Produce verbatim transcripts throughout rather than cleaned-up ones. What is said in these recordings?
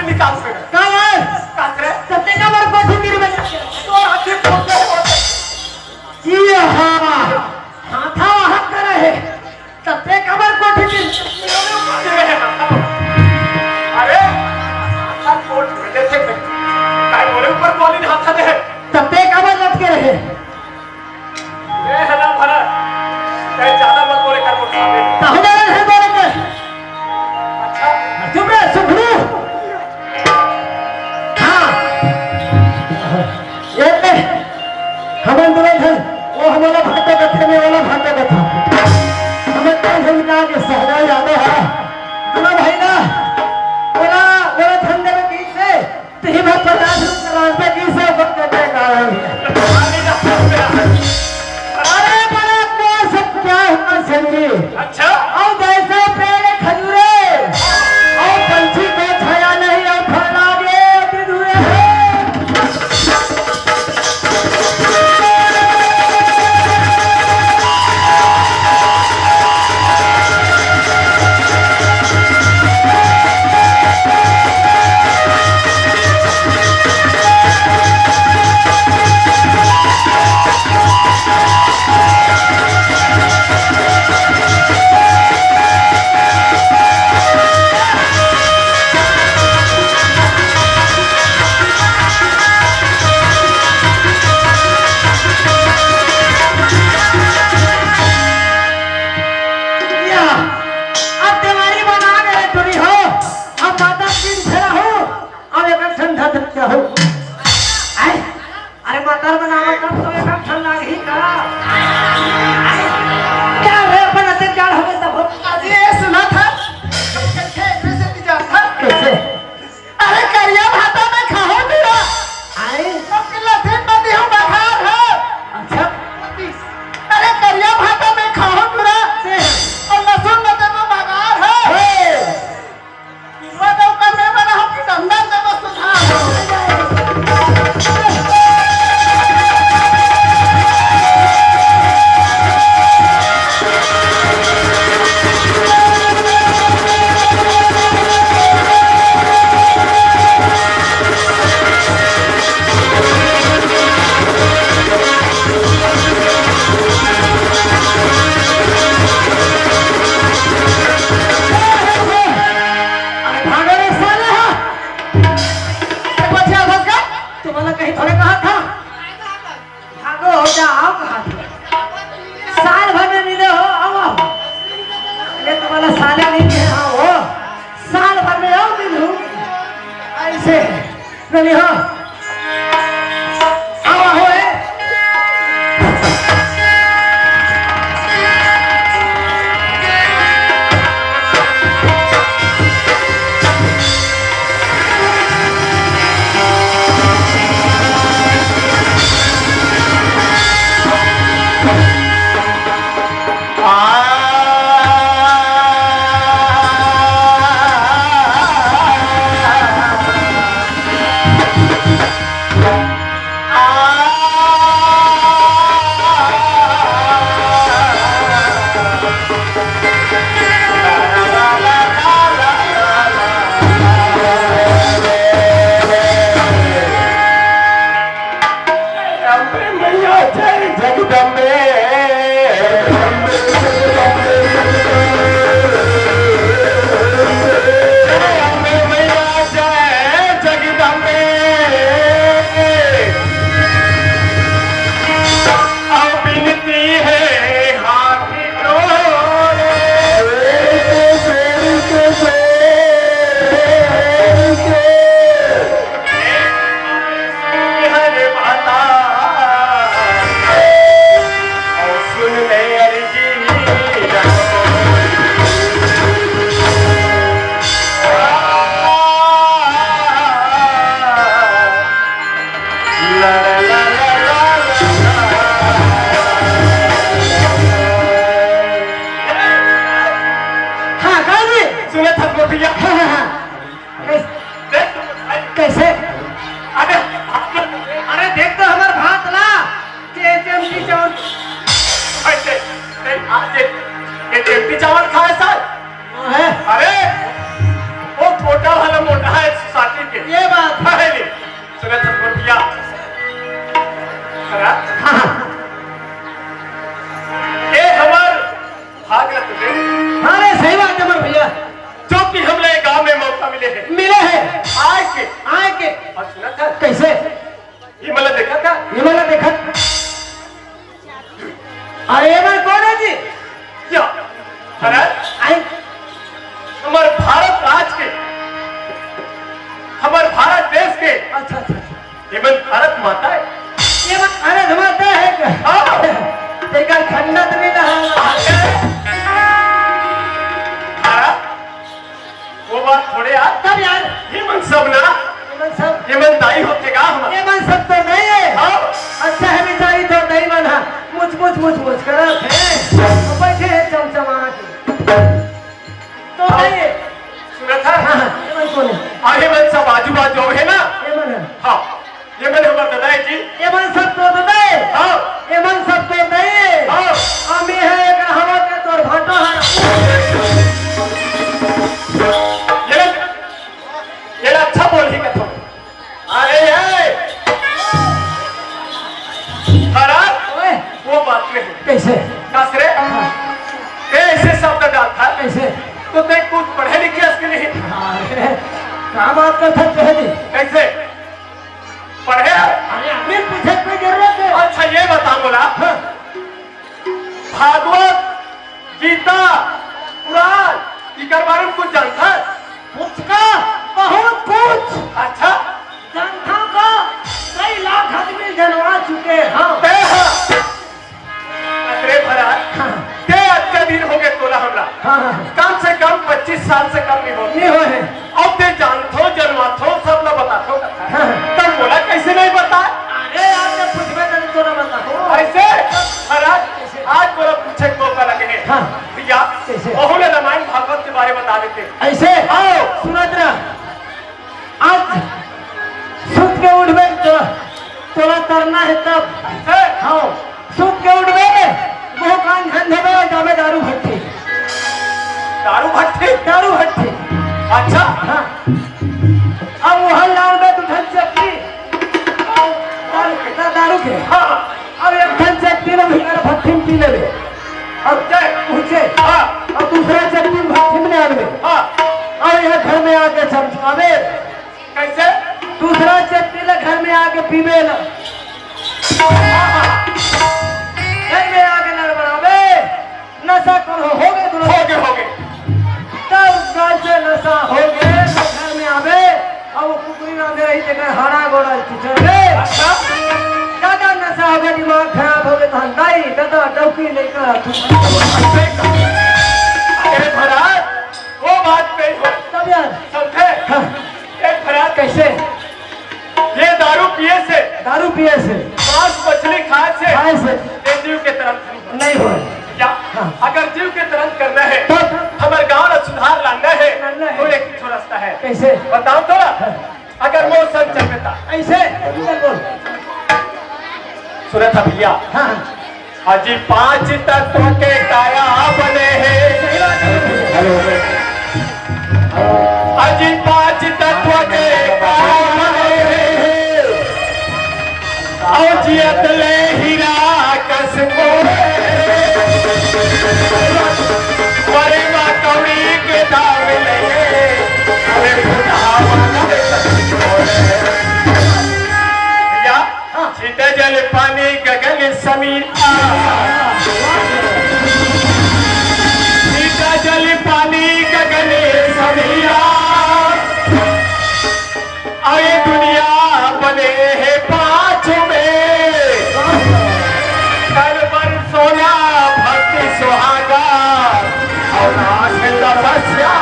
निकाल से। का यार? का करे? तते का बर कोठी तिर में? तो हाथी फोड़ दे होते। जी हाँ, हाथा वाहक करे हे। तते का बर कोठी तिर? अरे, हाथा कोट में देखे थे। काय बोले ऊपर बोली ना हाथा दे। तते का बर लटके रहे? ए, हला भरा। ए, ज्यादा मत बोले कर, मुझ सामने। ताहू डाले है बोले के। अच्छा। चुप रहे, सुखरू। हाँ। ये ले। हमन दुनों झन, वो हमला भाटो कथे, मैं वाला भाटो कथा। हमन दुनों झन का के सहजा यादव है। दुनों भाई ना, बोला, बोला धन देवे की से। तिही बर पचास रुपया रास्ता की से ऊपर देते का है। अरे बड़ा प्यार से क्या हुआ संगी? अच्छा। और जैसे पेड़ खजूरे, और पंछी को छाया नहीं, और फल लागे अति दूरे है। या, अब देवारी बना गए टुरी हो, अब माता तीन फेरा हो, अब एक ठंडा धक्का हो। आए, अरे माता बनावा तब तो एक ठंडा ही का। आए, क्या रे, अपन अत्याचार हो गए तब हो। अरे, ये सुना था? कैसे, कैसे? अरे करिया भाटा में खाहू टूरा। आए? सबके लथेन बदी हूँ बघार है। अच्छा। अरे करिया भाटा में खाहू टूरा। से। और लहसुन में देबो बघार है। हे। पिलवा दो करने वाला हो कि डंडा देबो सुधार हो। अरे भागो रे साले, हाँ। ए, बच्चा, बस कर। तुम्हाला काही थोडे कहा था? भागो हो जा, आओ कहा था? साल भर में मिले हो, आओ, आओ। अरे तुम्हाला साले नहीं मिले, हाँ हो। साल भर में आओ मिलू। ऐसे। नहीं हो। आवा हो, ए। अम्बे मैया जय जगदम्बे। अम्बे मैया जय जगदम्बे। अब विनती है हाथ जोड़े। अच्छा, अच्छा, अच्छा। ये मन भारत माता है। ये मन भारत माता है का? हाँ। तेकर खंडत भी ना है। भारत, वो बात थोड़े यार। तब यार। ये मन सब ना। ये मन सब। ये मन दाई होथे का हमार? ये मन सब तो नहीं है। हाँ। अच्छा है बेचारी तो नहीं मन है। मुच, मुच, मुच, मुच करत है। बैठे हैं चमचमा के। तो नहीं है। सुनत हस? हाँ, हाँ, ये मन कौन है? अरे मन सब आजू बाजू है ना? ये मन है। हाँ, ये मन हमर ददा है जी। ये मन सब तो ददा है। हाँ। ये मन सब तो नहीं है। हाँ। हम ये है एक हवा के तोर भाटो है। ये, ये अच्छा बोल ही कथो। अरे ये! हरान! ओए! वो बात नहीं। कैसे? कस रे? हाँ। ए, ऐसे शब्द डालता है। कैसे? तो देख, कुछ पढ़े लिखे इसके लिए। अरे, क्या बात करता है, कह दी। कैसे? पढ़े? अरे, अभी पूछे कोई जरूरत है? अच्छा, ये बता बोला। हाँ। भागवत, गीता, पुराण, इकर बारे में कुछ जानता है? कुछ का, बहुत कुछ। अच्छा। जनता का कई लाख आदमी जनवा चुके हैं। ते ह। अरे भरा, हाँ। ते अतका दिन हो गए तोला हमला। हाँ, हाँ, हाँ। कम से कम पच्चीस साल से कम नहीं हो। नहीं हो है। अब ते जानथो, जनवाथो, सब ला बताथो कथा। हाँ, हाँ। तब बोला कैसे नहीं बता? अरे यार, जब पूछबे तब तोला बताओ। ऐसे? भरा, कैसे? आज बोला पूछे को का लगे है। हाँ। भैया, कैसे? ओहू ले रामायण भागवत के बारे में बता देते। ऐसे? आओ। सुनत रह। आज सुत के उठबे तो तोला तरना है तब। ऐसे? हाँ, सुत के उठबे, मुंह कान धन धोबे और जाबे दारू भट्टी। दारू भट्टी? दारू भट्टी। अच्छा। हाँ। अब वहाँ लाल में दुठन चक्की। दारू, दारू के। हाँ। अब एक ठन चेक तीन भीतर भट्ठी में पी लेबे। अब चेक पहुंचे। हाँ। अब दूसरा चेक तीन भट्ठी में आनबे। हाँ। अब यह घर में आके चमचमावे। कैसे? दूसरा चेक तीन घर में आके पीबे ना। घर में आके लड़बड़ावे। नशा कर हो, हो गए दोनों। हो गए, हो गए। तब कैसे नशा हो गए, तो घर में आवे, अब वो कुकुरी बांधे रही, तेकर हाड़ा गोड़ा चिचर रे। अच्छा। ज्यादा नशा हो गया, दिमाग खराब हो गया, तो हम दाई, दादा, डौकी लेकर आ तू। अरे महाराज, वो बात नहीं हो। तब यार। समझे? हाँ। एक महाराज कैसे? ये दारू पिए से, दारू पिए से, मांस मछली खाए से, खाए से, ये जीव के तरफ नहीं हो। क्या? हाँ। अगर जीव के तरफ करना है, तब? हमारे गांव में सुधार लाना है, लाना है। तो एक ही ठो रास्ता है। कैसे? बताओ थोड़ा। हाँ। अगर मोर संग चल बेटा। ऐसे? बोल, बोल। सुना था भैया? हाँ, हाँ। अजी पांच तत्व के काया बने हे। हेलो। अजी पांच तत्व के काया बने हे। अउ जियत ले हीरा कस मोहे। मरे मा कौड़ी के दाम नहीं हे। अरे फुटहा वाला रे कस मोहे। या हाँ। सीता जल पानी गगन समीर। आ। सीता जल पानी गगन समीरा। अरे दुनिया बने हे पाँच में। तन मन सोना भक्ति सुहागा। अउ नाश तपस्या।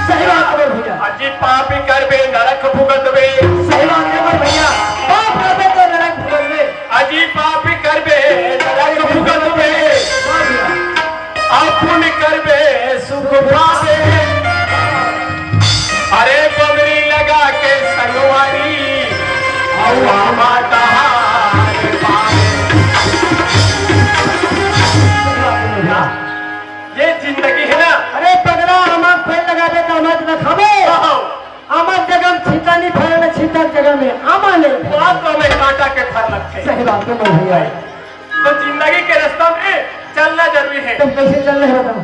सही बात है भैया। अजी पाप करबे नरक भुगतबे। सही बात है भैया, पाप करबे तो नरक भुगतबे। अजी पाप करबे नरक भुगतबे। अउ पुण्य करबे सुख पाबे। अरे बमरी लगा के संगवारी, अउ आमा तहार पाबे। ये जिंदगी है ना। अरे पगला, आमा के पेड़ लगाबे तो आमा के ना खाबे। हाँ। आमा के जगह में छीता नहीं फरे ना, छीता के जगह में आमा नहीं। वो आप तो हमें कांटा के फर लगते। सही बात है भैया। तो जिंदगी के रास्ता में चलना जरूरी है। तुम कैसे चल रहे हो बताओ?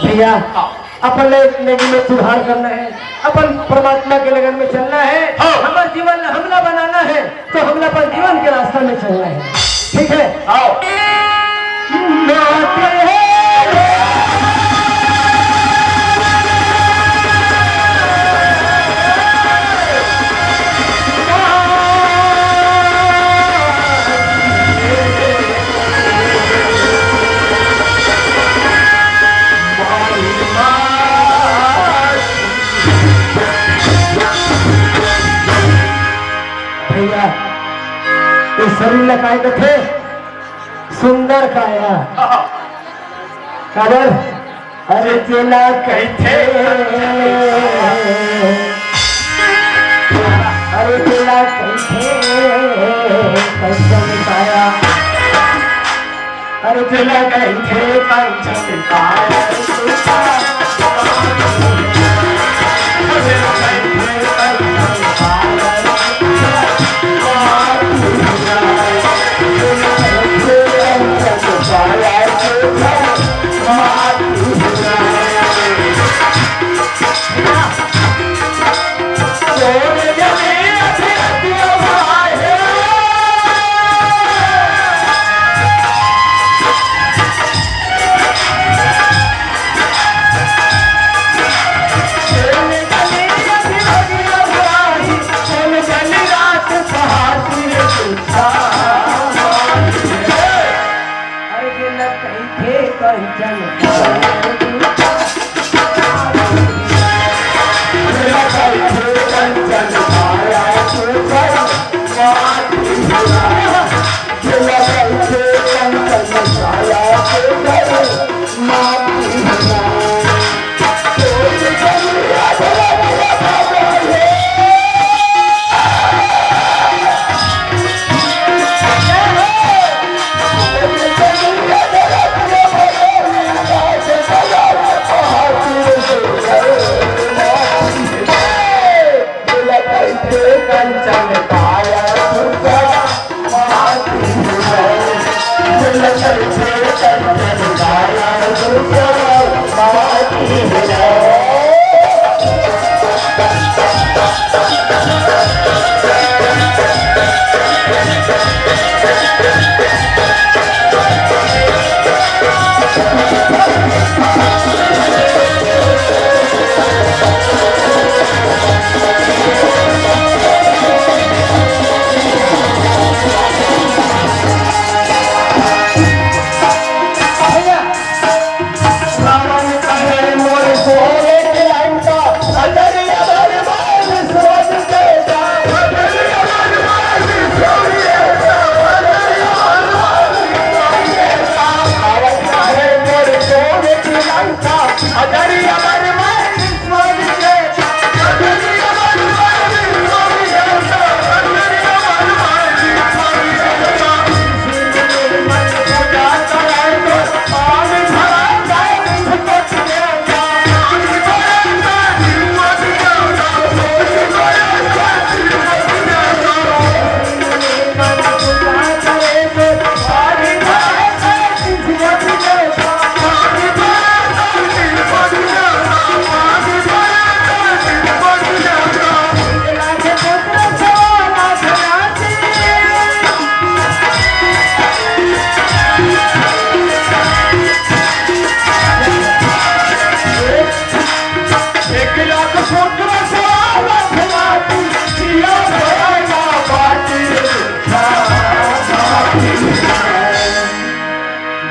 भैया, हाँ। अपन ले-, लेकिन में सुधार करना है, अपन परमात्मा के लगन में चलना है। हाँ। हमारे जीवन में हमला बनाना है, तो हमला पर जीवन के रास्ता में चलना है। ठीक है? आओ। शरीर ला काय कथे? सुंदर काया। काबर? अरे जेला कहिथे, अरे जेला कहिथे कंचन काया, अरे जेला कहिथे कंचन काया।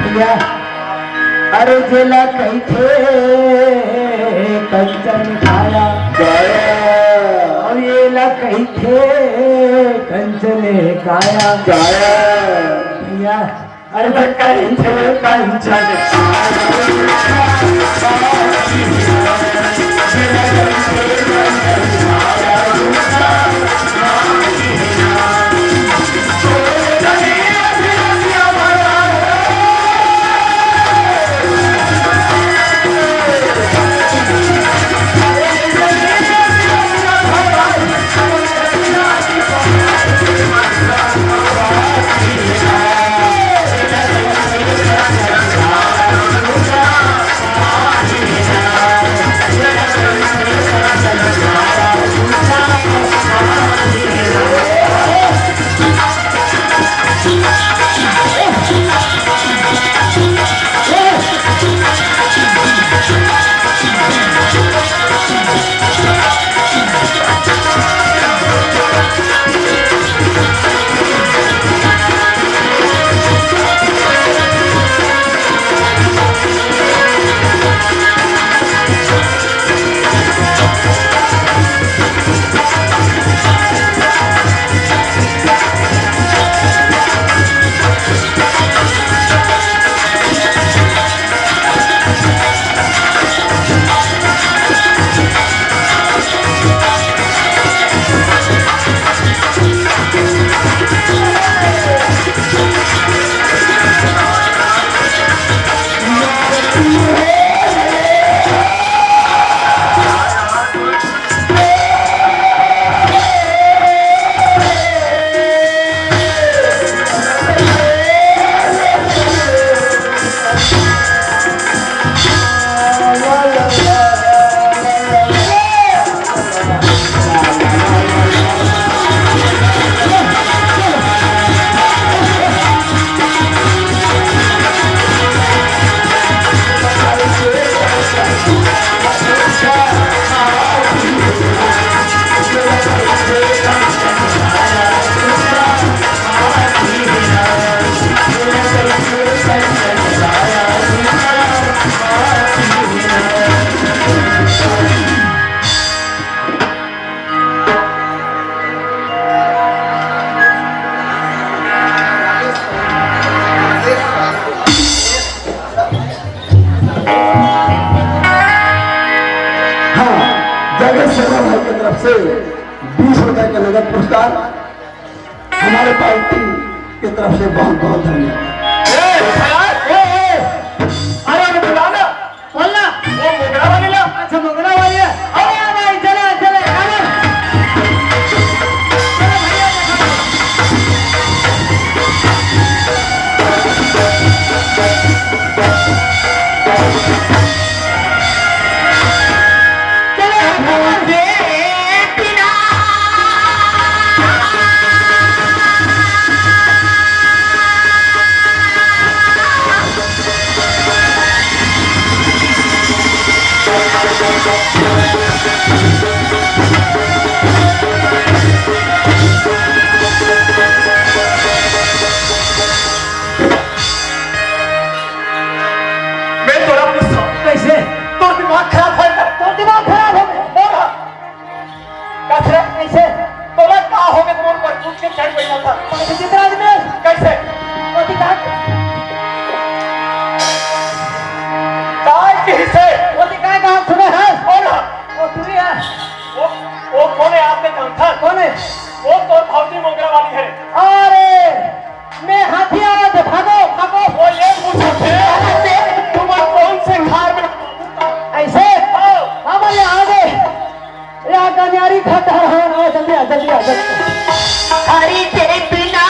भैया, अरे जेला कहिथे कंचन काया, काया। अउ येला कहिथे कंचन काया, काया। भैया, अरे त कहिथे कंचन काया। तरफ से बीस रुपए का नगद पुरस्कार हमारे पार्टी की तरफ से बहुत बहुत धन्यवाद। ए, ए, ए, अरे, अरे, बुला ना। बोल ना। वो मोगरा वाली ला। अच्छा, मोगरा वाली है। अरे, अरे, चले, चले, अरे। चलो भैया, देखो। मैं तोला अपने सामने कैसे? तोर दिमाग खराब है ना? तोर दिमाग खराब है। और कथरे कैसे? तोला का हो गया? तोर पर पूछ के चढ़ बैठा था। कैसे चित्रा जी में? कैसे? वो दिखा। काय के हिस्से? वो दिखा, कहाँ सुने हैं? और वो दूरी है। वो, वो कौन है आपने जानता? कौन है? वो तो भौजी मोगरा वाली है। अरे, मैं हाथी आ रहा था, भागो, भागो। वो ये पूछो थे, तुम कौन से खार में? ऐसे? हाँ। बाबा, ये आ गए। या गनियारी खा जा रहा है, जल्दी आ, जल्दी आ, जल्दी आ। हरी के बिना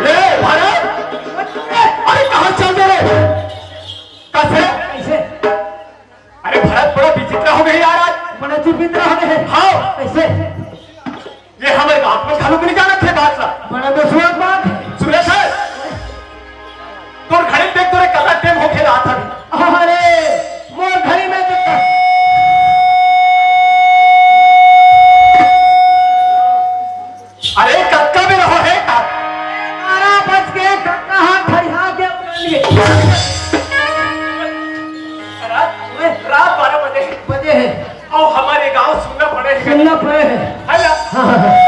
ले, भरत! अरे, कहाँ चल दे रे? कैसे? कैसे? अरे, भरत, बड़ा विचित्र हो गया यार आज। बड़ा विचित्र हो गया। हाँ। कैसे? ये हमर गाँव में घलो नहीं जानत हे बात ला। बड़ा दुश्मन बात है। सुरेश है, तोर घड़ी देख, तोरे कतका टाइम होके रात अभी। अरे, मोर घड़ी में तो अरे, कतका बेरा हो हे? बारह बज के, कतका हाथ फरिहा के बोल लिए। रात, रात बारह बजे। बजे हे। अउ हमर गाँव सुन्ना पड़े हे। सुन्ना पड़े हे। है ना? हाँ, हाँ, हाँ।